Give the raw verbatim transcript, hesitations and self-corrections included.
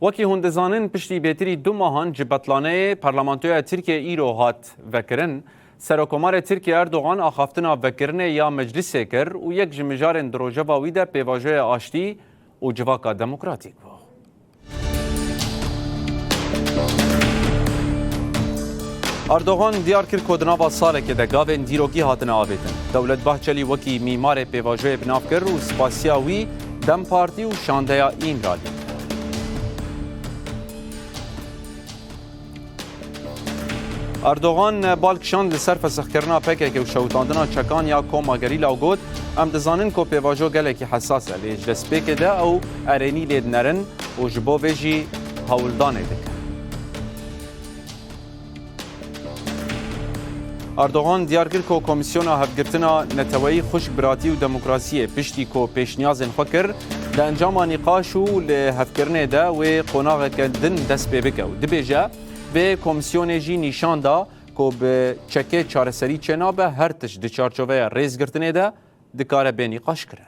Wekî hûn dizanin, piştî bêtirî du mahan ji betlaneyê Parlamentoya Tirkiyê îro hat vekirin. Serokomarê Tirkiyê Erdogan axaftina vekirinê ya meclisê kir û yek ji mijarên di rojeva wî de pêvajoya aştî û civaka demokratîk bû. Erdogan diyar kir ku di nava salekê de gavên dîrokî hatine avêtin. Dewlet Bahçelî wekî mîmarê pêvajoyê bi nav kir û spasiya wî DEM Partî û şandeya Îmralî. Erdogan bal kişand li ser fesixkirina P K K û şewitandina çekan ya koma gerîla û got, Em dizanin ku pêvajo gelekî hesas e, lê ji destpêkê de ew erênî lê dinerin û ji bo vê jî hewldanê dikin. Erdogan diyar kir ku Komîsyona Hevgirtina Neteweyî Xwişk Biratî û Demokrasiyê piştî ku pêşniyazên xwe kir, di encama nîqaş û li hevkirinê de wê qonaxeke din dest pê bike û dibêje, vê komîsyonê jî nîşan da ku bi çekê çareserî çênabe, her tişt di çarçoveya rêzgirtinê de dikare bê nîqaşkirin.